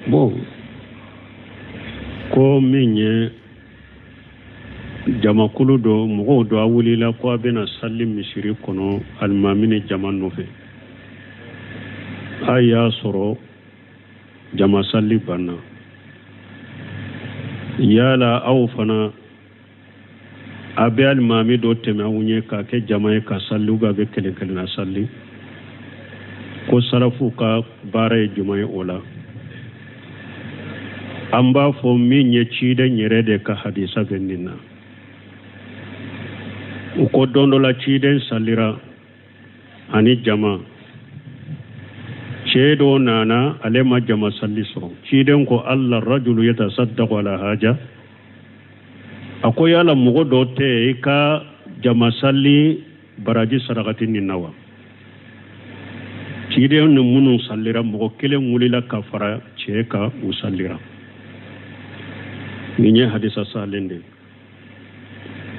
Bon, ko min ye jamakulu dɔ, mɔgɔw dɔ, a wulila ko a bɛna sali misiri kɔnɔ alimami ni jama nɔfɛ, a y'a sɔrɔ jama sali banna. Yala aw fana a bɛ alimami dɔ tɛmɛ aw ɲɛ k'a kɛ jama ye ka sali, ou a bɛ kelen kelenna sali? Ko salafu ka baara ye jumɛn ye o la? An b'a fɔ min ye, ciden yɛrɛ de ka hadisa bɛ nin na. U ko don dɔ la ciden salira ani jama, cɛ dɔ nana, ale ma jama sali sɔrɔ. Ciden ko: "Alla rajulu yatasaddaqu ala haja." A ko: "Yala mɔgɔ dɔ tɛ i ka jama sali baraji sarakati nin na wa?" Ciden ni minnu salira, mɔgɔ kelen wulila ka fara cɛ kan, u salira. Nin ye hadisa salen de ye.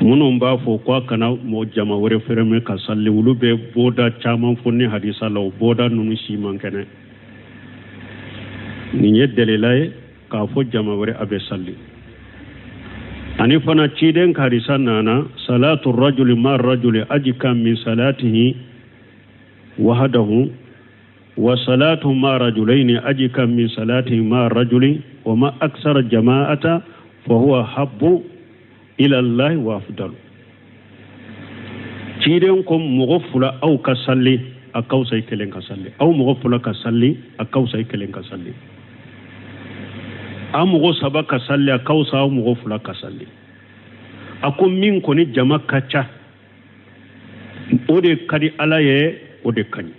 Minnu b'a fɔ ko a kana mɔgɔ jama wɛrɛ fɛrɛmɛ ka sali, olu bɛ bɔda caman fɔ ni hadisa la. O bɔda ninnu si man kɛnɛ. Nin ye dalila ye k'a fɔ jama wɛrɛ a bɛ sali. Ani fana ciden ka hadisa nana: salatu rajuli ma rajuli ajka min salatihi wahdahu wa salatu ma rajulaini ajka min salatihi ma rajuli wa ma aksara jama'ata fa huwa habbu ila allahi wa afdalu. Ciden ko mɔgɔ fila aw ka sali, a ka fisa i kelen ka sali. Aw mɔgɔ fila ka sali, a ka fisa i kelen ka sali. Aw mɔgɔ saba ka sali, a ka fisa aw mɔgɔ fila ka sali. A ko min kɔni jama ka ca, o de ka di Ala ye, o de ka ɲi.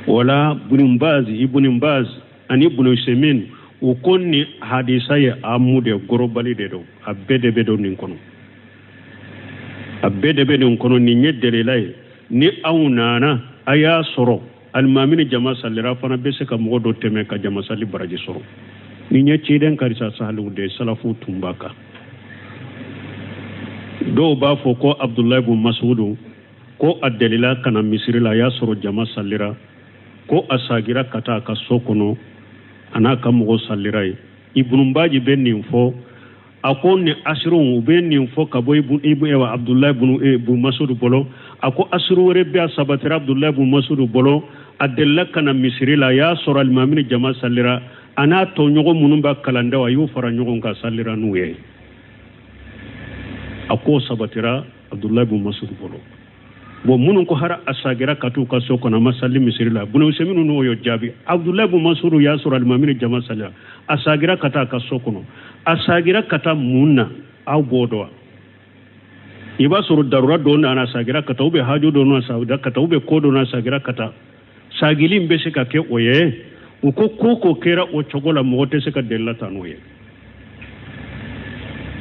Wala Ibn Baz, Ibn Baz ani Ibn Usaymin, u ko ni hadisa ye amu de, global de don, a bɛɛ de bɛ don nin kɔnɔ, a bɛɛ de bɛ nin kɔnɔ. Nin ye delila ye. Ni aw nana, a y'a sɔrɔ alimami ni jama salira, fana bɛ se ka mɔgɔ dɔ tɛmɛ ka jama sali baraji sɔrɔ. Nin ye ciden ka hadisa sahaliw de ye, salafu tun b'a kan. Dɔw b'a fɔ ko Abdulayi bun Masudu ko a delila ka na misiri la, a y'a sɔrɔ jama salira, ko a sagira ka taa a ka so kɔnɔ, a n'a ka mɔgɔ salira ye. Ibunu Baji bɛ nin fɔ, a ko ni asiru u bɛ nin fɔ ka bɔ ibu Abdulayi bun Masudu bolo. A ko asiru wɛrɛ bɛ a sabatira Abdulayi bun Masudu bolo, a delila ka na misiri la, a y'a sɔrɔ alimami ni jama salira, a n'a tɔɲɔgɔn minnu b'a kalandaw, a y'u fara ɲɔgɔn kan, salira n'u ye. A k'o sabatira Abdulayi bun Masudu bolo. Bon, minnu ko hara a sagira ka t'u ka so kɔnɔ, a ma sali misiri la, Bunu Usaymin n'o y'o jaabi. Abdulayi bun Masudu y'a sɔrɔ alimami ni jama salira, a sagira ka taa a ka so kɔnɔ. A sagira ka taa mun na? Aw b'o dɔn wa? I b'a sɔrɔ darura dɔ nana, a sagira ka taa, ou bien haju dɔ nana, a sagira ka taa, ou bien ko dɔ nana, a sagira ka taa. Sagili bɛ se ka kɛ o ye. U ko ko ko kɛra o cogo la, mɔgɔ tɛ se ka delila ta n'o ye.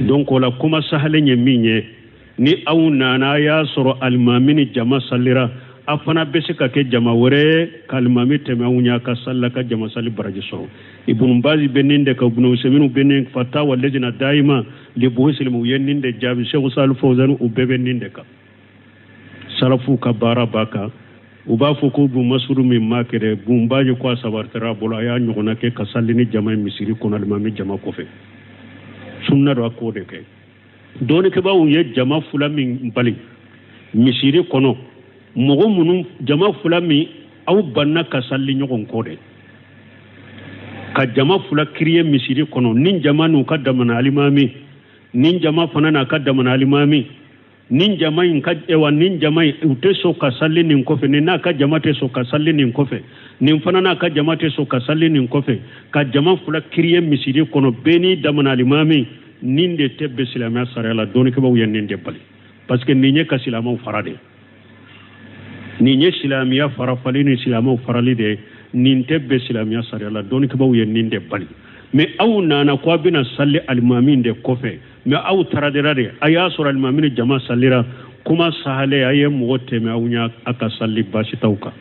Donc o la, kuma sahalen ye min ye, ni aw nana, a y'a sɔrɔ alimami ni jama salira, a fana bɛ se ka kɛ jama wɛrɛ ye ka alimami tɛmɛ aw ɲɛ ka sali, ka jama sali baraji sɔrɔ. Ibunu Bazi bɛ nin de kan, Ibunu Usaymin bɛ nin, Fatawa Lejina Dayima li Buhusil u ye nin de jaabi, Seku Salihu Fawzani, u bɛɛ bɛ nin de kan. Salafu ka baara b'a kan. U b'a fɔ ko Bun Masudu min ma kɛ dɛ, Bun Baji ko a sabatira bolo, a y'a ɲɔgɔnna kɛ ka sali ni jama ye misiri kɔnɔ alimami jama kɔfɛ. Sunna don, a k'o de kɛ. Dɔnnikɛbaaw ye jama fila min bali misiri kɔnɔ, mɔgɔ minnu jama fila min aw banna ka sali ɲɔgɔn kɔ dɛ, ka jama fila créer misiri kɔnɔ, ni jama n'u ka damana alimami, ni jama fana n'a ka damana alimami, nin jama in ka ewa, nin jama in u tɛ sɔn ka sali nin kɔfɛ, nin n'a ka jama tɛ sɔn ka sali nin kɔfɛ, nin fana n'a ka jama tɛ sɔn ka sali nin kɔfɛ, ka jama fila créer misiri kɔnɔ, bɛɛ n'i damana alimami, nin de tɛ bɛn silamɛya sariya la. Dɔnnikɛbaaw ye nin de bali, parce que nin ye ka silamɛw fara de, nin ye silamɛya farafali ni silamɛw farali de ye. Nin tɛ bɛn silamɛya sariya la. Dɔnnikɛbaaw ye nin de bali. Mais aw nana ko a bɛna sali alimami de kɔfɛ, mais aw taradera de, a y'a sɔrɔ alimami ni jama salira, kuma sahale, a ye mɔgɔ tɛmɛ aw ɲɛ a ka sali, baasi t'aw kan.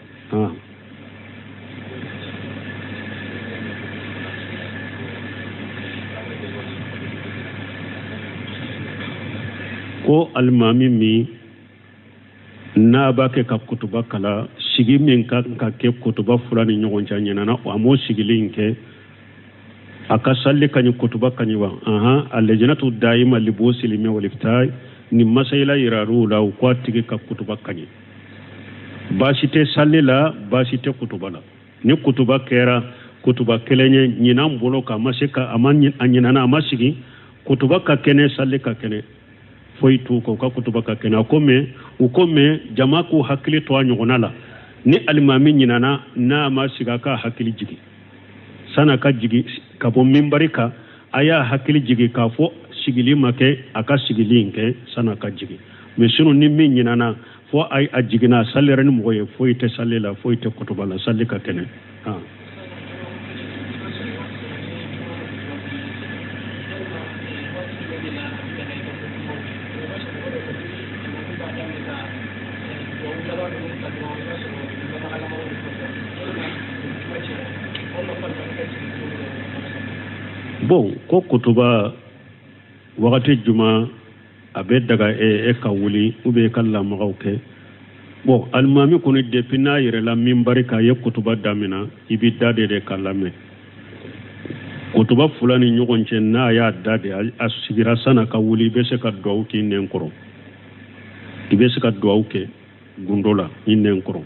Ko alimami min n'a b'a kɛ ka kutuba kala, sigi min ka kan ka kɛ kutuba fila ni ɲɔgɔn cɛ, ɲinana a m'o sigili in kɛ. A ka salli ka ɲi, kutuba ka ɲi wa? Ahan, alajinatu dayima libuhusil ilmi wal iftai ni masayila yirar'u la, u ko a tigi ka kutuba ka ɲi, baasi tɛ salli la, baasi tɛ kutuba la. Ni kutuba kɛra kutuba kelen ye ɲinan bolo ka a ma se ka a ma a ɲinana a ma sigi, kutuba ka kɛnɛ, salli ka kɛnɛ, foyi t'u kan, u ka kutuba ka kɛnɛ. A ko mɛ u ko mɛ jama k'u hakili to a ɲɔgɔnna la, ni alimami ɲinana n'a ma sigi, a k'a hakili jigin san'a ka jigin ka bɔ minbari kan, a y'a hakili jigin k'a fɔ sigili ma kɛ, a ka sigili in kɛ san'a ka jigin. Mɛ sinɔn ni min ɲinana fo a jiginna a salira ni mɔgɔ ye, foyi tɛ sali la, foyi tɛ kutuba la, sali ka kɛnɛ. Bon, ko kutuba wagati juma a bɛ daga e ka wuli ou bien e ka lamagaw kɛ? Bon, alimami kɔni depuis n'a yɛrɛla minbari kan, a ye kutuba damina, i b'i da de k'a lamɛn. Kutuba fila ni ɲɔgɔn cɛ, n'a y'a da de a sigira san'a ka wuli, i bɛ se ka duwawu k'i nɛn kɔrɔ, i bɛ se ka duwawu kɛ gundo la i nɛn kɔrɔ,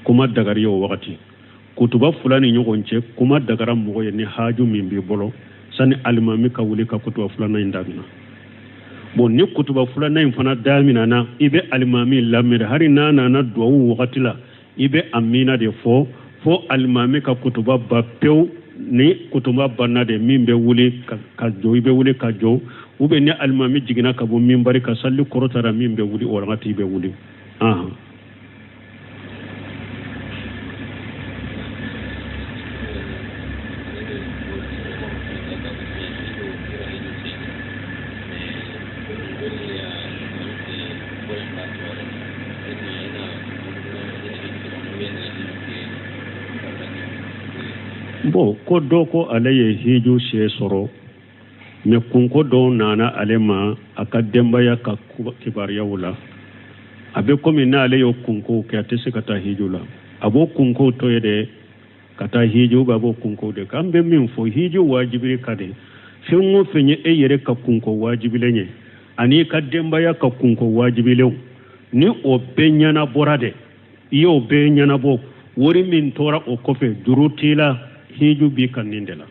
kuma dagari ye o wagati. Kutuba fila ni ɲɔgɔn cɛ, kuma dagara mɔgɔ ye ni haaju min b'i bolo sani alimami ka wuli ka kutuba filanan in damina. Bon, ni kutuba filanan in fana daminana, i bɛ alimami lamɛn, hali n'a nana duwawu wagati la, i bɛ amina de fɔ fo alimami ka kutuba ban pewu. Ni kutuba banna de, min bɛ wuli ka jɔ, i bɛ wuli ka jɔ, ou bien ni alimami jiginna ka bɔ minbari ka sali kɔrɔtara, min bɛ wuli o wagati, i bɛ wuli. Ahan. Bon, ko dɔ ko ale ye hiju se sɔrɔ, mɛ kunko dɔw nana ale ma a ka denbaya ka kibaruyaw la, a bɛ komi n'ale y'o kunkow kɛ, a tɛ se ka taa hiju la. A b'o kunkow to yen de ka taa hiju, a b'o kunkow de kɛ. An bɛ min fɔ, hiju wajibi kan de, fɛn o fɛn ye e yɛrɛ ka kunko wajibilen ye ani i ka denbaya ka kunko wajibilenw, ni o bɛɛ ɲɛnabɔra de, i y'o bɛɛ ɲɛnabɔ, wari min tora o kɔfɛ, juru t'i la, hiju b'i kan nin de la.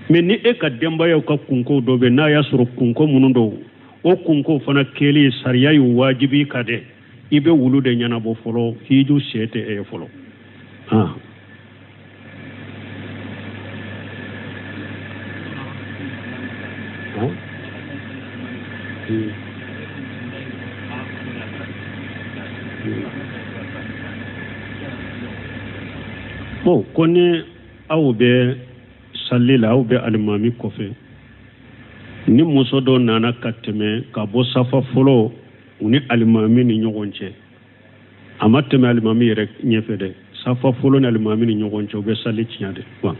Mɛ ni e ka denbayaw ka kunkow dɔ bɛ, n'a y'a sɔrɔ kunko minnu don, o kunkow fana kɛli sariya ye wajibi kan dɛ, i bɛ wulu de ɲɛnabɔ fɔlɔ, hiju se tɛ e ye fɔlɔ. Han. Bon, ko ni aw bɛ sali la, aw bɛ alimami kɔfɛ, ni muso dɔ nana ka tɛmɛ ka bɔ safa fɔlɔ u ni alimami ni ɲɔgɔn cɛ, a ma tɛmɛ alimami yɛrɛ ɲɛfɛ dɛ, safa fɔlɔ ni alimami ni ɲɔgɔn cɛ, o bɛ sali tiɲɛ de ban,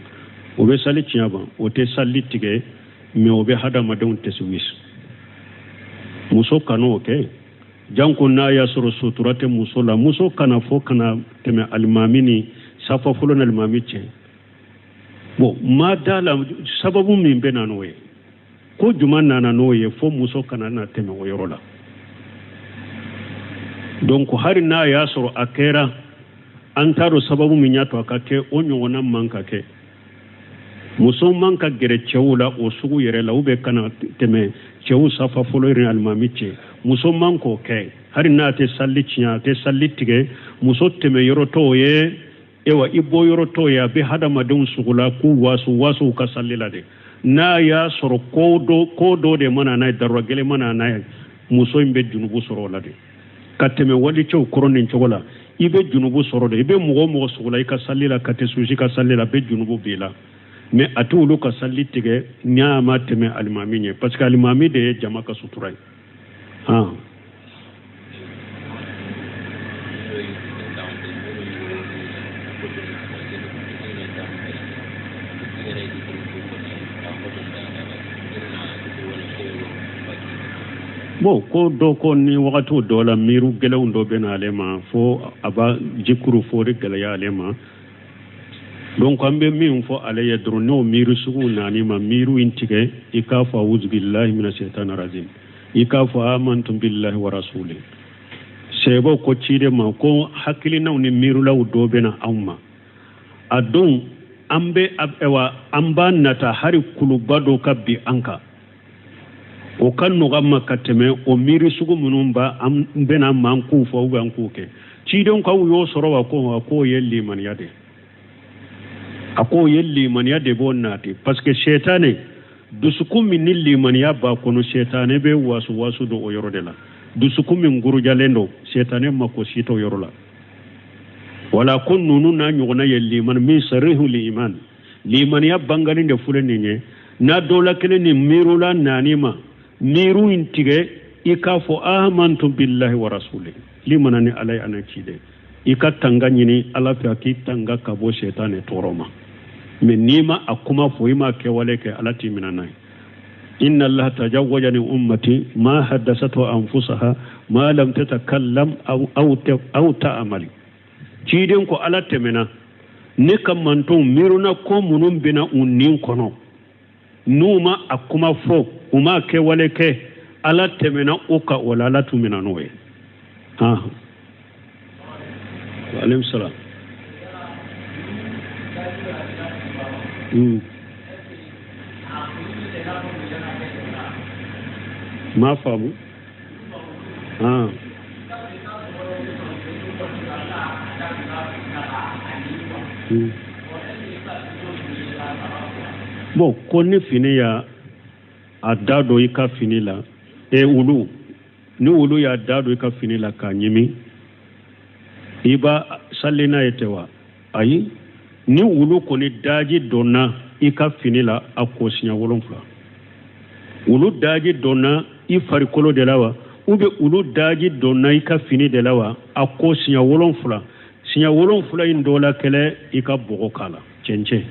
o bɛ sali tiɲɛ ban. O tɛ sali tigɛ, mɛ o bɛ hadamadenw tɛsiwisi. Muso kan'o kɛ, janko n'a y'a sɔrɔ sutura tɛ muso la. Muso kana fɔ kana tɛmɛ alimami ni safa fɔlɔ ni alimami cɛ. Bon, ma da la sababu min bɛ na n'o ye, ko juma nana n'o ye, fo muso kana na tɛmɛ o yɔrɔ la. Donc hali n'a y'a sɔrɔ a kɛra, an t'a dɔn sababu min y'a to a ka kɛ, o ɲɔgɔnna man ka kɛ. Muso man ka gɛrɛ cɛw la o sugu yɛrɛ la, ou bien kana tɛmɛ cɛw safa fɔlɔ yɛrɛ alimami cɛ, muso man k'o kɛ. Hali n'a tɛ sali tiɲɛ, a tɛ sali tigɛ, muso tɛmɛ yɔrɔ t'o ye. Ewa, i bɔ yɔrɔ t'o ye, a bɛ hadamadenw sogola k'u waso waso u ka sali la de. N'a y'a sɔrɔ ko dɔ de mana n'a ye, darura gɛlɛn mana n'a ye, muso in bɛ junubu sɔrɔ o la de. Ka tɛmɛ walicɛw kɔrɔ nin cogo la, i bɛ junubu sɔrɔ de. I bɛ mɔgɔ o mɔgɔ sogola i ka sali la, ka tɛ susi ka sali la, a bɛ junubu b'i la. Mɛ a tɛ olu ka sali tigɛ n'a ma tɛmɛ alimami ɲɛ, parce que alimami de ye jama ka sutura ye. Han. Bon, ko dɔ ko ni wagatiw dɔ la, miiriw gɛlɛnw dɔ bɛ na ale ma, fo a b'a jikuru fo de gɛlɛya ale ma. Donc an bɛ min fɔ ale ye dɔrɔn, n'o miiri sugu nan'i ma, miiriw in tigɛ, i k'a fɔ awuzu billahi mina shaitani rajim, i k'a fɔ amantu billahi wa rasuli. Sɛbɛw ko ciden ma ko hakilinaw ni miirilaw dɔ bɛ na anw ma a don, an bɛ ayiwa, an b'a nata hari kuluba dɔ ka bin an kan, o ka nɔgɔ an ma ka tɛmɛ o miiri sugu minnu ba an bɛna an ma an k'u fɔ ou an k'u kɛ. Ciden k'aw y'o sɔrɔ wa? Ko wa, k'o ye limaniya de ye. A k'o ye limaniya de b'o nati, parce que sɛtanɛ dusukun min ni limaniya b'a kɔnɔ, sɛtanɛ bɛ wasu wasu don o yɔrɔ de la. Dusukun min gurujalen don, sɛtanɛ mako si t'o yɔrɔ la. Wala ko ninnu n'a ɲɔgɔnna ye limani min sarihu liman, limaniya bangani de filɛ nin ye. N'a dɔ la kelen ni miirula nan'i ma, miiru in tigɛ, i k'a fɔ amantu billahi wa rasuli, limana ni ala ye an'a ciden. I ka tanga ɲini ala fɛ, a k'i tanga ka bɔ sɛtanɛ tɔɔrɔ ma. Mais n'i ma a kuma fɔ, i ma kɛwale kɛ, ala t'i minɛ n'a ye. Inna allaha tajawwaja ni ummati ma haddasatu anfusaha ma lam tatakallam aw ta'amali. Ciden ko ala tɛmɛna ne ka mantonw miiruna ko minnu bɛna u nin kɔnɔ, n'u ma a kuma fɔ, u ma kɛwale kɛ, ala tɛmɛna o kan, o la ala t'u minɛ n'o ye. Aleykum salaam. Ma faamu. Bon, ko ni fini y'a a da don i ka fini la, e wulu, ni wulu y'a da don i ka fini la k'a ɲimi, i b'a sali n'a ye tɛ wa? Ayi, ni wulu kɔni daji donna i ka fini la, a ko siɲɛ 7. Wulu daji donna i farikolo de la wa, ou bien wulu daji donna i ka fini de la wa, a ko siɲɛ 7. Siɲɛ 7 in dɔ la kɛlɛ, i ka bɔgɔ k'a la, cɛncɛn,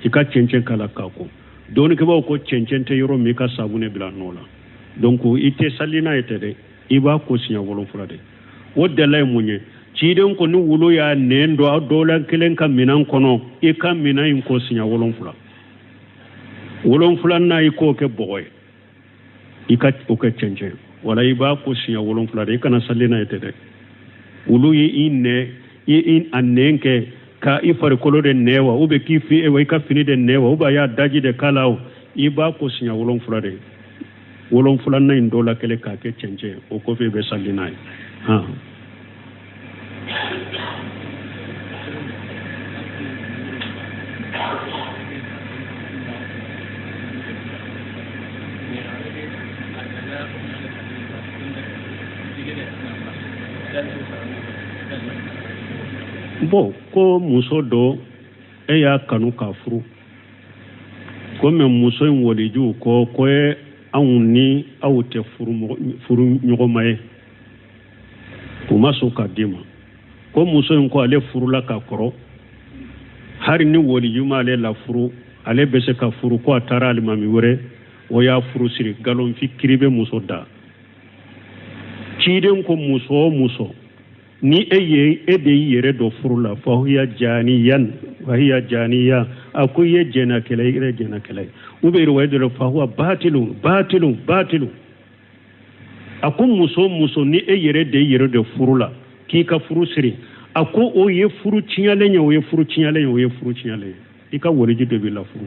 i ka cɛncɛn k'a la k'a ko. Dɔnnikɛbaaw ko cɛncɛn tɛ yɔrɔ min, i ka sabunɛ bila nɔ la. Donc i tɛ sali n'a ye tɛ dɛ, i b'a ko siɲɛ 7 de. O dala ye mun ye? Ciden ko ni wulu y'a nɛn don aw dɔ la kelen ka minɛn kɔnɔ, i ka minɛn in ko siɲɛ 7. 7nan i k'o kɛ bɔgɔ ye, i ka o kɛ cɛncɛn. Wala i b'a ko siɲɛ 7 de, i kana sali n'a ye tɛ dɛ. Wulu ye i nɛ, i a nɛn kɛ ka i farikolo de nɛ wa, ou bien k'i fi i ka fini de nɛ wa, ou bien a y'a daji de k'a la o, i b'a ko siɲɛ 7 de. 7nan in dɔ la kelen k'a kɛ cɛncɛn, o kɔfɛ i bɛ sali n'a ye. Bon, ko muso dɔ e y'a kanu k'a furu, ko mais muso in walijuw ko ko ye anw ni aw tɛ furu ɲɔgɔnma ye, u ma sɔn k'a d'i ma. Ko muso in ko ale furula ka kɔrɔ, hari ni waliju m'ale la furu, ale bɛ se ka furu. Ko a taara alimami wɛrɛ, o y'a furu siri. Nkalonfi kiri bɛ muso da. Ciden ko muso o muso ni e ye e de y'i yɛrɛ don furu la, fahuya janiyan, fahiya janiya, a ko i ye jɛnakɛla, i yɛrɛ jɛnakɛla ye. U bɛ riwaya dɔ la, fahuwa batilun batilun batilun. A ko muso o muso ni e yɛrɛ de y'i yɛrɛ don furu la k'i ka furu siri, a ko o ye furu tiɲɛlen ye, o ye furu tiɲɛlen ye, o ye furu tiɲɛlen ye. I ka waliju de b'i la furu.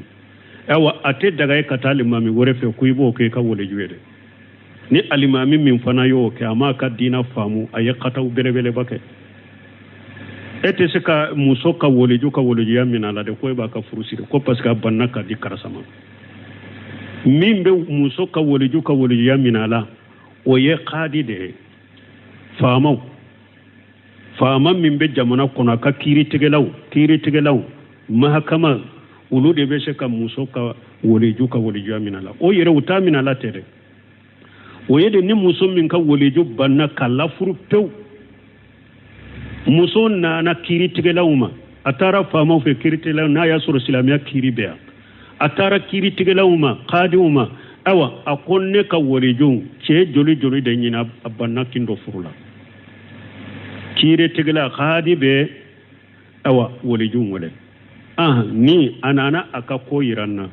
Ayiwa, a tɛ daga ye ka taa alimami wɛrɛ fɛ ko i b'o kɛ i ka waliju ye dɛ. Ni alimami min fana y'o kɛ, a m'a ka diina faamu, a ye kataw belebeleba kɛ. E tɛ se ka muso ka waliju ka walijuya minɛ a la dɛ, ko e b'a ka furu siri ko parce que a banna k'a di karisa ma. Min bɛ muso ka waliju ka walijuya minɛ a la, o ye kadi de ye, faamaw, faama min bɛ jamana kɔnɔ, a ka kiiritigɛlaw, mahakama, olu de bɛ se ka muso ka waliju ka walijuya minɛ a la. O yɛrɛ u t'a minɛ a la tɛ dɛ, o ye de ni muso min ka waliju banna k'a lafuru pewu, muso nana kiiritigɛlaw ma, a taara faamaw fɛ, kiiritigɛlaw, n'a y'a sɔrɔ silamɛya kiiri bɛ yan, a taara kiiritigɛlaw ma, kadiw ma, ayiwa, a ko ne ka waliju cɛ joli joli de ɲini, a banna kin dɔ furu la. Kiiritigɛla kadi bɛ ayiwa waliju wele. Ah, ni a nana a ka ko yira n na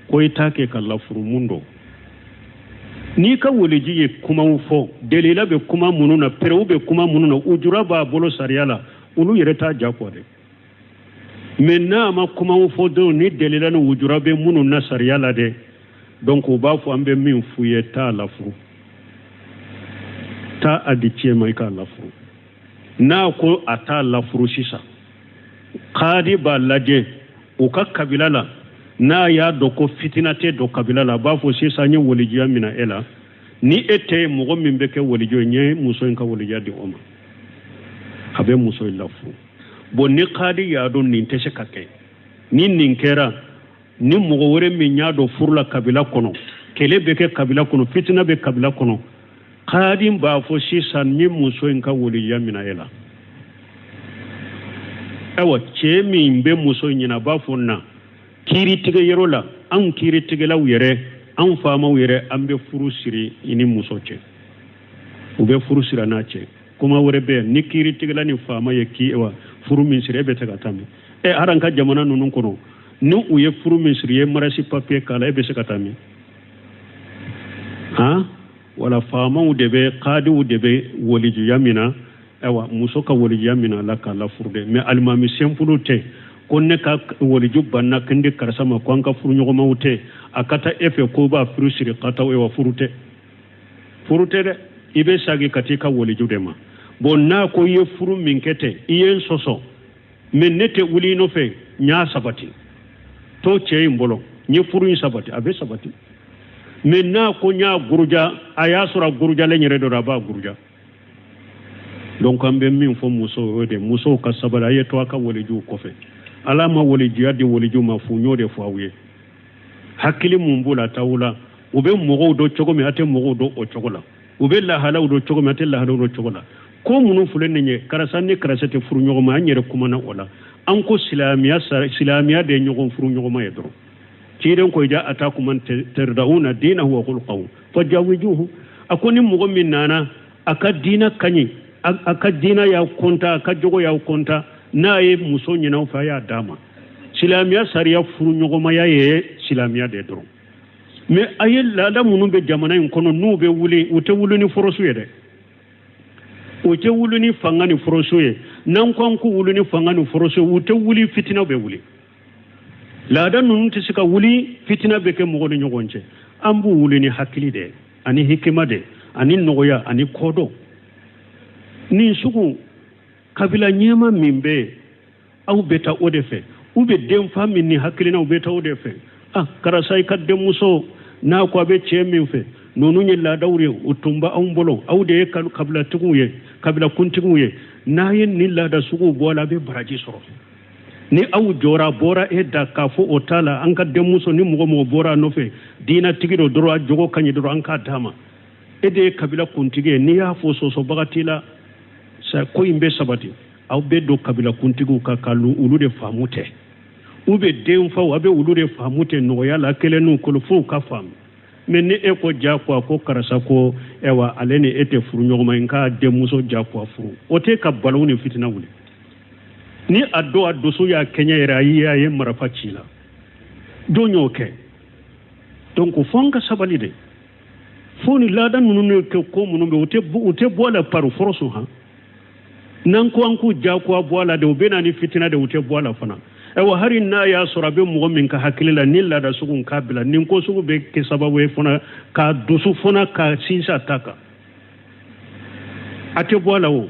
ko i t'a kɛ k'a lafuru, mun don? N'i ka weliji ye kumaw fɔ, delila bɛ kuma minnu na, preuve bɛ kuma minnu na, ujura b'a bolo sariya la, olu yɛrɛ t'a ja kɔ dɛ. Mais n'a ma kumaw fɔ dɔrɔn ni delila ni ujura bɛ minnu na sariya la dɛ, donc u b'a fɔ an bɛ min f'u ye, taa lafuru, taa a di cɛ ma i k'a lafuru. N'a ko a t'a lafuru sisan, kadi b'a lajɛ u ka kabila la. N'a y'a dɔn ko fitina tɛ don kabila la, a b'a fɔ sisan n ye walijuya minɛ e la. Ni e tɛ mɔgɔ min bɛ kɛ waliju ye, n ye muso in ka walijuya di o ma, a bɛ muso in lafuru. Bon, ni kadi y'a dɔn nin tɛ se ka kɛ, ni nin kɛra ni mɔgɔ wɛrɛ min y'a dɔn furu la kabila kɔnɔ, kɛlɛ bɛ kɛ kabila kɔnɔ, fitina bɛ kabila kɔnɔ, kadi b'a fɔ sisan n ye muso in ka walijuya minɛ e la. Ayiwa, cɛ min bɛ muso in ɲini, a b'a fɔ na kiiritigɛ yɔrɔ la, anw kiiritigɛlaw yɛrɛ, anw faamaw yɛrɛ, an bɛ furu siri i ni muso cɛ. U bɛ furu siri a n'a cɛ. Kuma wɛrɛ bɛ yan, ni kiiritigɛla ni faama ye k'i wa furu min siri, e bɛ se ka taa min? Ɛ, hali an ka jamana ninnu kɔnɔ, ni u ye furu min siri, i ye mariage papier k'a la, e bɛ se ka taa min? Han, wala faamaw de bɛ, kadiw de bɛ walijuya mina. Ayiwa, muso ka walijuya mina a la k'a lafuru dɛ. Mais alimami simple tɛ ko ne ka waliju banna ko n di karisa ma, ko an ka furu ɲɔgɔnmaw tɛ, a ka taa e fɛ ko b'a furu siri ka taa. Ayiwa, furu tɛ, furu tɛ dɛ. I bɛ sagi ka t'i ka waliju de ma. Bon, n'a ko i ye furu min kɛ ten, i ye n sɔsɔ, mais ne tɛ wuli i nɔfɛ, n y'a sabati to cɛ in bolo, n ye furu in sabati, a bɛ sabati. Mais n'a ko n y'a guruja, a y'a sɔrɔ a gurujalen yɛrɛ dɔ, a b'a guruja. Donc an bɛ min fɔ musow, o de musow ka sabali, a ye to a ka walijuw kɔfɛ. Ala ma walijuya di waliju ma fu, n y'o de fɔ aw ye. Hakili mun b'u la t'aw la. U bɛ mɔgɔw dɔn cogo min, a tɛ mɔgɔw dɔn o cogo la. U bɛ lahalaw dɔn cogo min, a tɛ lahalaw dɔn cogo la. Ko minnu filɛ nin ye, karisa ni karisa tɛ furu ɲɔgɔn ma, an yɛrɛ kumana o la. An ko silamɛya, silamɛya de ye ɲɔgɔn furu ɲɔgɔnma ye dɔrɔn. Ciden ko iza atakum man tardawna dinahu wa khulqahu fajawijuhu. A ko ni mɔgɔ min nana, a ka diina ka ɲi, a ka diina y'aw kɔnta, a ka jogo y'aw kɔnta, n'a ye muso ɲini aw fɛ, a y'a d'a ma. Silamɛya sariya furu ɲɔgɔnmaya ye silamɛya de dɔrɔn. Mais a ye laada minnu bɛ jamana in kɔnɔ, n'u bɛ wuli, u tɛ wuli ni force ye dɛ, u tɛ wuli ni fanga ni force ye. N'an ko an k'u wuli ni fanga ni force ye, u tɛ wuli, fitina bɛ wuli. Laada ninnu tɛ se ka wuli, fitina bɛ kɛ mɔgɔ ni ɲɔgɔn cɛ. An b'u wuli ni hakili de ani hikima de ani nɔgɔya ani kɔdɔn. Nin sugu kabila ɲɛma min bɛ yen, aw bɛ taa o de fɛ, u bɛ denfa min ni hakilinaw bɛ taa o de fɛ. Ah, karisa, i ka denmuso n'a ko a bɛ cɛ min fɛ, ninnu ye laadaw ye, u tun bɛ anw bolo, aw de ye kabilatigiw ye, kabila kuntigiw ye. N'a ye nin laada suguw bɔ a la, a bɛ baraji sɔrɔ. Ni aw jɔra bɔra e da k'a fɔ o t'a la, an ka denmuso ni mɔgɔ mɔgɔ bɔra a nɔfɛ, diinatigi dɔ dɔrɔn, a jogo ka ɲi dɔrɔn, an k'a d'a ma. E de ye kabila kuntigi ye, n'i y'a fɔ, sɔsɔbaga t'i la, ko in bɛ sabati. Aw bɛ don kabila kuntigiw kan ka olu de faamu tɛ, u bɛ denfaw, a bɛ olu de faamu tɛ nɔgɔya la, kelen n'u kolo f'u ka faamu. Mais ni e ko jagoya ko karisa ko ɛwa ale ni e tɛ furu ɲɔgɔn ma, n ka denmuso jagoya furu, o tɛ ka balawu ni fitina wuli. Ni a don a dusu y'a kɛɲɛ yɛrɛ, a y'i a ye marifa ci la, don y'o kɛ. Donc fo an ka sabali de, fo ni laada ninnu ni kɛ ko minnu bɛ, u tɛ bɔ a la par force. Han, n'an ko an k'u jagoya bɔ a la de, u bɛ na ni fitina de, u tɛ bɔ a la fana. Ayiwa, hali n'a y'a sɔrɔ a bɛ mɔgɔ min ka hakili la ni laada sugu k'a bila, nin ko sugu bɛ kɛ sababu ye fana ka dusu fana ka sinsin a ta kan, a tɛ bɔ a la. O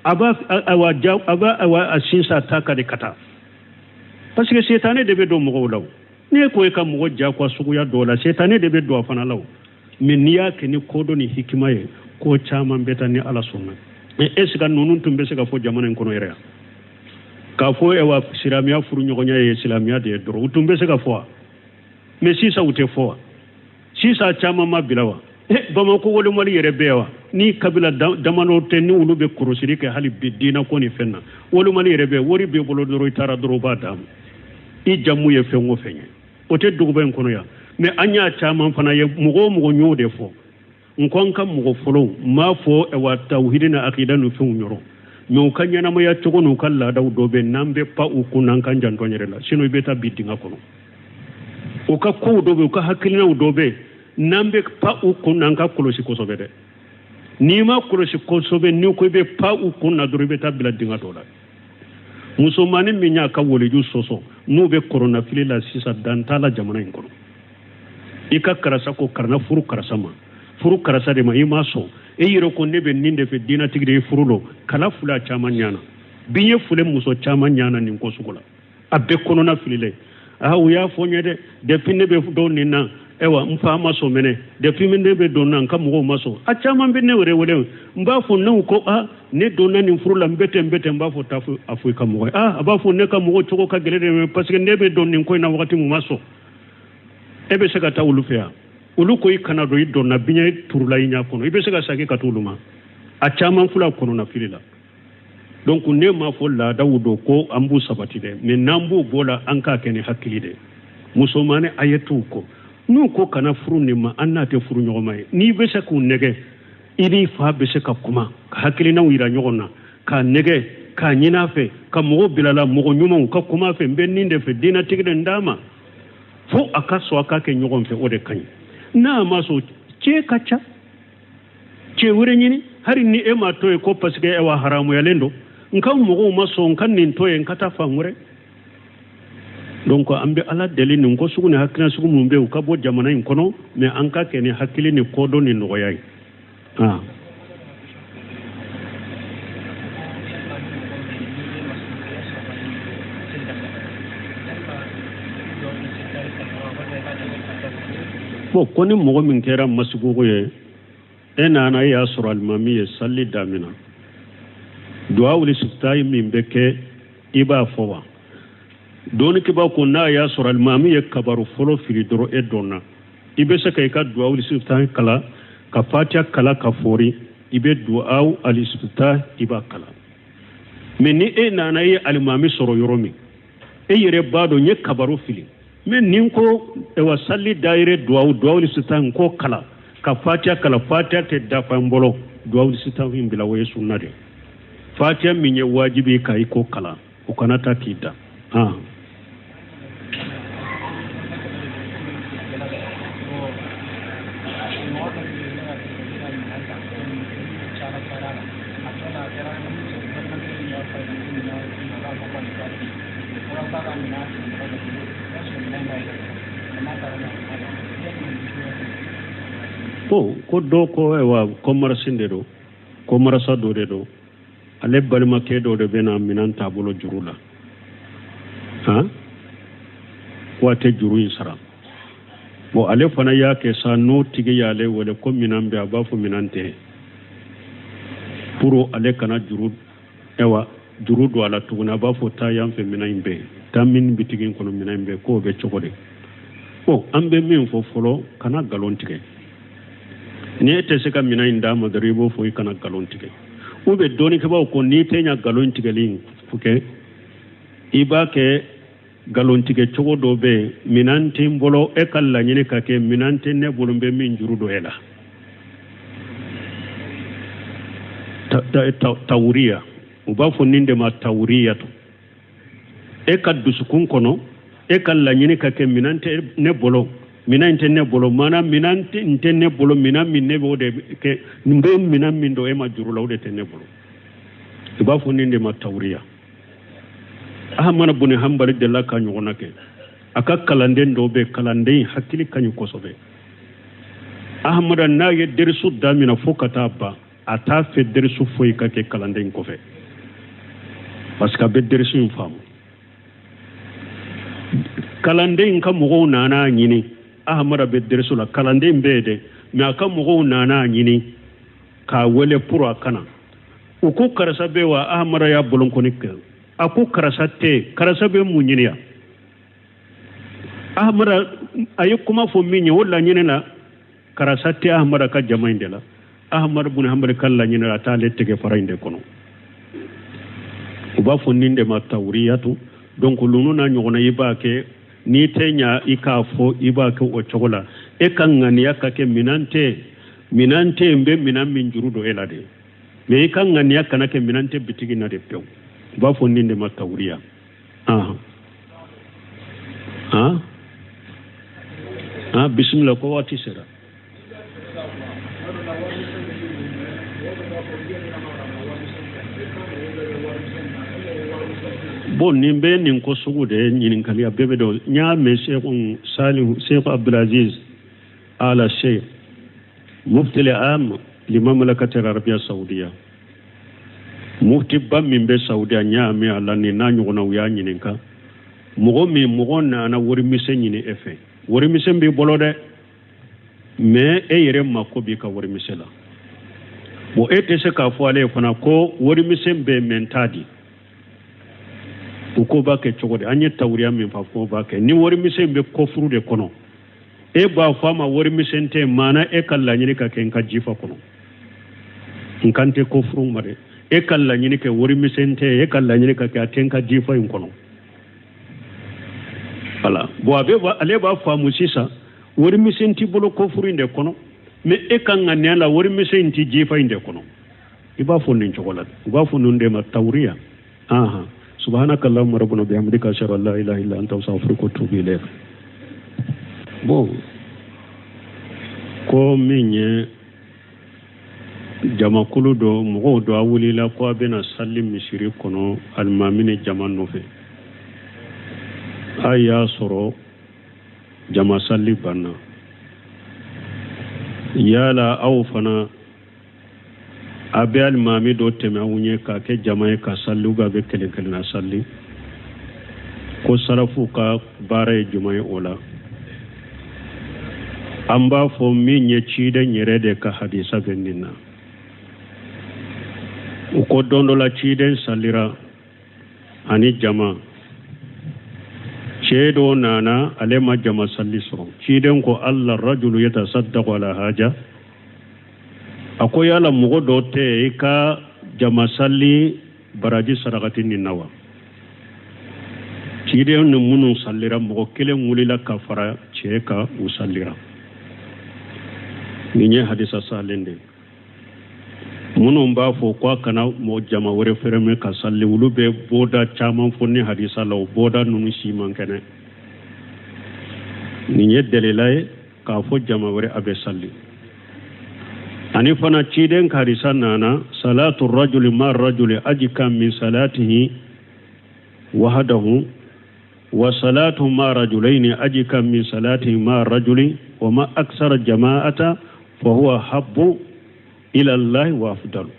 a b'a ayiwa ja, a b'a ayiwa a sinsin a ta kan de ka taa, parce que setanɛ de bɛ don mɔgɔw la. O n'e ko e ka mɔgɔ jagoya suguya dɔw la, setanɛ de bɛ don a fana la. O mais n'i y'a kɛ ni kodɔn ni hikima ye, ko caman bɛ taa ni Ala sɔnna. Mais est ce que ninnu tun bɛ se ka fɔ jamana in kɔnɔ yɛrɛ yan k'a fɔ ɛwa silamɛya furu ɲɔgɔnya ye silamɛya de ye dɔrɔn? U tun bɛ se ka fɔ wa? Mais sisan u tɛ fɔ wa? Sisan caman ma bila wa? Bamakɔ wolomali yɛrɛ bɛ yan wa? Ni kabila damadɔ tɛ, ni olu bɛ kɔrɔsiri kɛ hali bi diinɛ ko ni fɛn na, wolomali yɛrɛ bɛ, wari b'i bolo dɔrɔn, i taara dɔrɔn, u b'a d'a ma, i jamu ye fɛn o fɛn ye, o tɛ duguba in kɔnɔ yan. Mais an y'a caman fana ye, mɔgɔ o mɔgɔ y'o de fɔ. N ko an ka mɔgɔ fɔlɔw n m'a fɔ wa tawhidi ni akida ni fɛnw yɔrɔ. Mais u ka ɲɛnamaya cogo n'u ka laadaw dɔ bɛ n'an bɛ pan u kun na, an k'an janto an yɛrɛ la, sinon i bɛ taa bin dingɛ kɔnɔ. U ka kow dɔ bɛ, u ka hakilinaw dɔ bɛ, n'an bɛ pan u kun na, an ka kɔlɔsi kosɛbɛ dɛ. N'i ma kɔlɔsi kosɛbɛ, n'i ko i bɛ pan u kun na dɔrɔn, i bɛ taa bila dingɛ dɔ la. Musomannin min y'a ka waliju sɔsɔ, n'u bɛ kɔnɔnafili la sisan, dan t'a la jamana in kɔnɔ. I ka karisa ko kana furu karisa ma, furu karisa de ma, i ma sɔn, e yɛrɛ ko ne bɛ nin de fɛ, diinatigi de ye furu lɔ kala fila caman ɲana biɲɛ fule muso caman ɲana nin ko sugu la, a bɛɛ kɔnɔna fililen. Aa, u y'a fɔ n ye dɛ, depuis ne bɛ don nin na, ayiwa, n fa ma sɔn mɛnɛ, depuis ne bɛ don na, n ka mɔgɔw ma sɔn. A caman bɛ ne yɛrɛ wele, n b'a fɔ n'u ko aa, ne donna nin furu la, n bɛ ten, n bɛ ten, n b'a fɔ taa fɔ a fɔ i ka mɔgɔ ye. Aa, a b'a fɔ ne ka mɔgɔ cogo ka gɛlɛn dɛ, parce que ne bɛ don nin ko in na wagati min, ma sɔn. E bɛ se ka taa olu fɛ yan, olu ko i kana don, i donna, biɲɛ turula i ɲɛ kɔnɔ, i bɛ se ka segin ka taa olu ma? A caman fila kɔnɔna fili la. Donc ne m'a fɔ laadaw don ko an b'u sabati dɛ, mais n'an b'u bɔ la, an k'a kɛ ni hakili de. Musomannin, a ye t'u kɔ n'u ko kana furu nin ma, an n'a tɛ furu ɲɔgɔn ma ye. N'i bɛ se k'u nɛgɛ, i n'i fa bɛ se ka kuma ka hakilinaw yira ɲɔgɔn na, k'a nɛgɛ, k'a ɲini a fɛ, ka mɔgɔw bila la, mɔgɔ ɲumanw ka kuma a fɛ, n bɛ nin de fɛ, diinatigi de, n d'a ma, fo a ka sɔn, a k'a kɛ ɲɔgɔn fɛ, o de ka ɲi. N'a ma sɔn, cɛ ka ca, cɛ wɛrɛ ɲini. Hali ni e ma to yen ko parce que ayiwa haramuyalen don, n ka mɔgɔw ma sɔn, n ka nin to yen, n ka taa fan wɛrɛ. Donc an bɛ Ala deli, nin ko sugu ni hakilina sugu minnu bɛ yen, u ka bɔ jamana in kɔnɔ, mais an ka kɛ ni hakili ni kodɔn ni nɔgɔya ye. Ah. Bon, ko ni mɔgɔ min kɛra masibugu ye, e nana, e y'a sɔrɔ alimami ye sali damina, duwawul istiftahi min bɛ kɛ, i b'a fɔ wa? Dɔnnikɛbaa ko n'a y'a sɔrɔ alimami ye kabaru fɔlɔ fili dɔrɔn, e dɔnna, i bɛ se ka i ka duwawul istiftahi kalan, ka fatiya kalan ka fori, i bɛ duwawu alistiftahi i b'a kalan. Mais ni e nana, e ye alimami sɔrɔ yɔrɔ min, e yɛrɛ b'a dɔn n ye kabaru fili, mais nin ko ewa sali dayɛrɛ duwawul istiftahi n k'o kalan ka fatiya kalan, fatiya tɛ dafa n bolo, duwawul istiftahi in bila, o ye sunna de. Fatiya min ye wajibi ka i k'o kalan, o kana taa k'i dan. Ah. Bon, ko dɔ ko ayiwa commerce de don, commerçant dɔ de don, ale balimakɛ dɔ de bɛna minɛn t'a bolo juru la, han, ko a tɛ juru in sara. Bon, ale fana y'a kɛ sa, n'o tigi y'ale wele ko minɛn bɛ, a b'a fɔ minɛn tɛ, pour ale kana juru, ayiwa, juru don a la tuguni. A b'a fɔ taa yan fɛ, minɛn in bɛ yen, taa min bitigi in kɔnɔ, minɛn in bɛ yen, k'o bɛ cogo di? Bon, an bɛ min fɔ fɔlɔ, kana nkalon tigɛ. Ni e tɛ se ka minɛn in d'a ma dɔrɔn, i b'o fɔ, i kana nkalon tigɛ. Ou bien dɔnnikɛbaaw ko n'i tɛ ɲa nkalon tigɛli in kɛ, i b'a kɛ nkalon tigɛ cogo dɔ bɛ yen, minɛn tɛ n bolo, e ka laɲini ka kɛ minɛn tɛ ne bolo, n bɛ min juru don e la. Tawuriya, u b'a fɔ nin de ma tawuriya to. E ka dusukun kɔnɔ, e ka laɲini ka kɛ minɛn tɛ ne bolo, minɛn tɛ ne bolo, maana minɛn tɛ ne bolo, minɛn min ne b'o de kɛ, n bɛ minɛn min don e ma juru la, o de tɛ ne bolo. I b'a fɔ nin de ma tawuriya. Ahamada buni Hanbali delila ka ɲɔgɔnna kɛ. A ka kalanden dɔw bɛ, kalanden hakili ka ɲi kosɛbɛ. Ahamada n'a ye derisu damina fo ka taa ban, a t'a fɛ derisu foyi ka kɛ kalanden kɔfɛ, parce que a bɛ derisu in faamu. Kalanden ka mɔgɔw nana a ɲini, Ahamada bɛ derisu la, kalanden bɛ yen dɛ, mais a ka mɔgɔw nana a ɲini k'a wele pour a ka na. U ko karisa bɛ wa? Ahamada y'a bolonkɔni kɛ, a ko karisa tɛ yen, karisa bɛ mun ɲini yan? Ahamada a ye kuma fɔ min ye, o laɲini la karisa tɛ Ahamada ka jama in de la. Ahamadu bun Hanbali ka laɲini la, a t'ale tɛgɛ fara in de kɔnɔ. U b'a fɔ nin de ma tawuriyatu. Donc ninnu n'a ɲɔgɔnna, i b'a kɛ n'i tɛ ɲa i k'a fɔ, i b'a kɛ o cogo la. E ka ŋaniya ka kɛ minɛn tɛ, minɛn tɛ, n bɛ minɛn min juru don e la de. Mais i ka ŋaniya kana kɛ minɛn tɛ bitigi na de pewu. U b'a fɔ nin de ma tawuriya. Ahan han han, bisimila, ko waati sera. Bon, nin bɛ nin ko sugu de ye ɲininkali, a bɛɛ bɛ dɔn. N y'a mɛn Seku Salihu, Seku Abdulaziz Ala Sheikh, mufti am limamlakati arabiya saudiya, mufti ba min bɛ saudiya, n y'a mɛn a la nin n'a ɲɔgɔnnaw y'a ɲininka, mɔgɔ min mɔgɔ nana warimisɛn ɲini e fɛ, warimisɛn b'i bolo dɛ, mais e yɛrɛ mako b'i ka warimisɛn la. Bon, e tɛ se k'a fɔ ale ye fana ko warimisɛn bɛ mais n t'a di. U ko b'a kɛ cogo di? An ye tawuriya min fa ko b'a kɛ ni warimisɛn bɛ kɔfuru de kɔnɔ, e b'a fɔ a ma warimisɛn tɛ, maana e ka laɲini ka kɛ n ka jifa kɔnɔ, n kan tɛ kɔfuru ma dɛ. E ka laɲini kɛ warimisɛn tɛ, e ka laɲini ka kɛ a tɛ n ka jifa in kɔnɔ. Voilà. Bon, a bɛ ale b'a faamu sisan warimisɛn t'i bolo kɔfuru in de kɔnɔ, mais e ka ŋaniya la warimisɛn in tɛ jifa in de kɔnɔ. I b'a fɔ nin cogo la, u b'a fɔ ninnu de ma tawuriya. Aha, subhanaka allahumma rabbana bihamdika, ashhadu an la ilaha illa anta, astaghfiruka wa atubu ilayk. Bon, ko min ye jamakulu dɔ mɔgɔw dɔ a wulila ko a bɛna sali misiri kɔnɔ alimami ni jama nɔfɛ, a y'a sɔrɔ jama sali banna, yala aw fana a bɛ alimami dɔ tɛmɛ aw ɲɛ k'a kɛ jama ye ka sali, ou a bɛ kelen kelenna sali? Ko salafu ka baara ye jumɛn ye o la? An b'a fɔ min ye ciden yɛrɛ de ka hadisa bɛ nin na. U ko don dɔ la ciden salira ani jama, cɛ dɔ nana, ale ma jama sali sɔrɔ. Ciden ko alla rajulu yatasaddaqu ala haja, a ko yala mɔgɔ dɔ tɛ i ka jama sali baraji sarakati nin na wa? Ciden ni minnu salira, mɔgɔ kelen wulila ka fara cɛ kan, u salira. Nin ye hadisa salen de ye. Minnu b'a fɔ ko a kana mɔgɔ jama wɛrɛ fɛrɛmɛ ka sali, olu bɛ bɔda caman fɔ ni hadisa la, o bɔda ninnu si man kɛnɛ. Nin ye dalila ye k'a fɔ jama wɛrɛ a bɛ sali. Ani fana ciden ka hadisa nana salatu rajuli ma rajuli ajika min salatihi wahdahu wa salatu ma rajulaini ajika min salatihi ma rajuli wa ma aksara jama'ata fa huwa habbu ila allahi wa afdalu.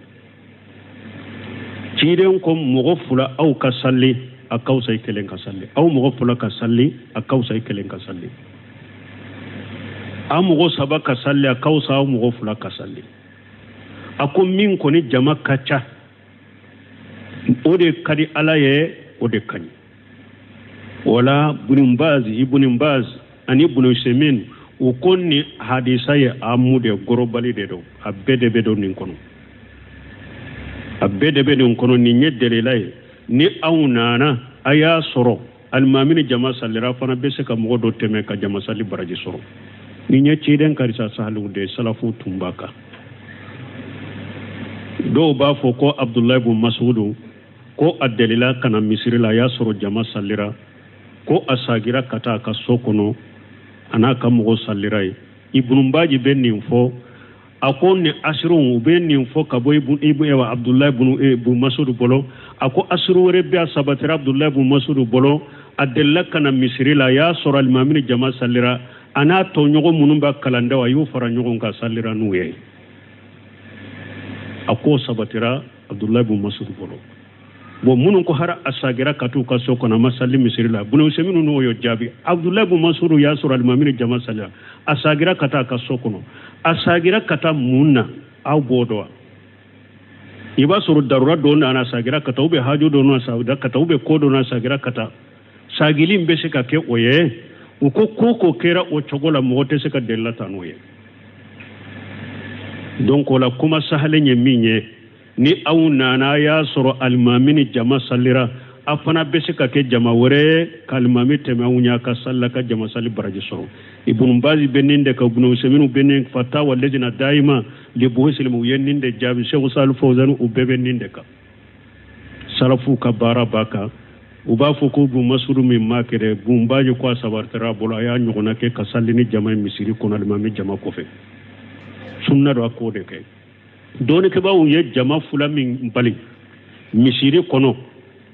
Ciden ko mɔgɔ fila aw ka sali a ka fisa i kelen ka sali, aw mɔgɔ fila ka sali a ka fisa i kelen ka sali, aw mɔgɔ saba ka sali a ka fisa aw mɔgɔ fila ka sali. A ko min kɔni jama ka ca, o de ka di Ala ye, o de ka ɲi. Wala Ibn Baz, Ibn Baz ani Ibn Usaymin, u ko ni hadisa ye amu de, gorobali de don, a bɛɛ de bɛ don nin kɔnɔ, a bɛɛ de bɛ nin kɔnɔ. Nin ye dalila ye. Ni aw nana a y'a sɔrɔ alimami ni jama salira, fana bɛ se ka mɔgɔ dɔ tɛmɛ ka jama sali baraji sɔrɔ. Nin ye ciden ka hadisa sahaliw de ye, salafu tun b'a kan. Dɔw b'a fɔ ko Abdulayi bun Masudu ko a delila ka na misiri la, a y'a sɔrɔ jama salira, ko a sagira ka taa a ka so kɔnɔ, a n'a ka mɔgɔ salira ye. Ibunu Baji bɛ nin fɔ, a ko ni asiru u bɛ nin fɔ ka bɔ ibu Abdulayi bun Masudu bolo. A ko asiru wɛrɛ bɛ a sabatira Abdulayi bun Masudu bolo, a delila ka na misiri la, a y'a sɔrɔ alimami ni jama salira, a n'a tɔɲɔgɔn minnu b'a kalandenw, a y'u fara ɲɔgɔn kan salira n'u ye. A k'o sabatira Abdulayi bun Masudu bolo. Bon, minnu ko hara a sagira ka t'u ka so kɔnɔ, a ma sali misiri la, Bunu Usaymin n'o y'o jaabi. Abdulayi bun Masudu y'a sɔrɔ alimami ni jama salira, a sagira ka taa a ka so kɔnɔ. A sagira ka taa mun na? Aw b'o dɔn wa? I b'a sɔrɔ darura dɔ nana, a sagira ka taa, ou bien haju dɔ nana, a sagira ka taa, ou bien ko dɔ nana, a sagira ka taa. Sagili in bɛ se ka kɛ o ye. U ko ko ko kɛra o cogo la, mɔgɔ tɛ se ka delila ta n'o ye. Donc o la kuma sahalen ye min ye, ni aw nana a y'a sɔrɔ alimami ni jama salira, a fana bɛ se ka kɛ jama wɛrɛ ye ka alimami tɛmɛ aw ɲɛ ka sali ka jama sali baraji sɔrɔ. Ibunu Bazi bɛ nin de kan, Ibunu Usɛminu bɛ nin, fatawa lejina dayima li buhusil u ye nin de jaabi, Seku Salihu Fawzani u bɛɛ bɛ nin de kan. Salafu ka baara b'a kan. U b'a fɔ ko Bun Masudu min ma kɛ dɛ, Bun Baji ko a sabatira a bolo, a y'a ɲɔgɔnna kɛ ka sali ni jama ye misiri kɔnɔ alimami jama kɔfɛ. Sunna don, a k'o de kɛ. Dɔnnikɛbaaw ye jama fila min bali misiri kɔnɔ,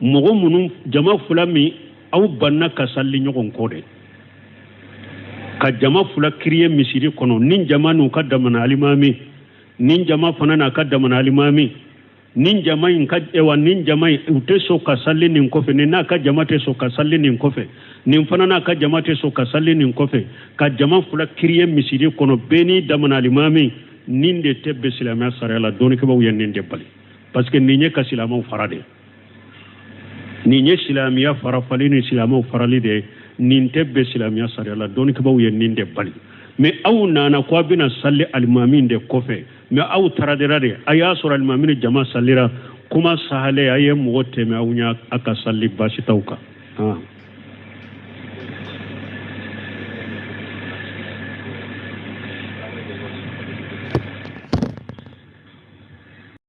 mɔgɔ minnu jama fila min aw banna ka sali ɲɔgɔn kɔ de, ka jama fila kiriye misiri kɔnɔ, ni jama n'u ka damana alimami, ni jama fana n'a ka damana alimami, nin jama in ka ewa nin jama in u tɛ sɔn ka sali nin kɔfɛ, nin n'a ka jama tɛ sɔn ka sali nin kɔfɛ, nin fana n'a ka jama tɛ sɔn ka sali nin kɔfɛ, ka jama fila kiriye misiri kɔnɔ, bɛɛ n'i damana alimami, nin de tɛ bɛn silamɛya sariya la. Dɔnnikɛbaaw ye nin de bali, parce que nin ye ka silamɛw fara de, nin ye silamɛya farafali ni silamɛw farali de ye. Nin tɛ bɛn silamɛya sariya la. Dɔnnikɛbaaw ye nin de bali. Mais aw nana ko a bɛna sali alimami de kɔfɛ, mais aw taradera de, a y'a sɔrɔ alimami ni jama salira, kuma sahale, a ye mɔgɔ tɛmɛ aw ɲɛ a ka sali, baasi t'aw kan.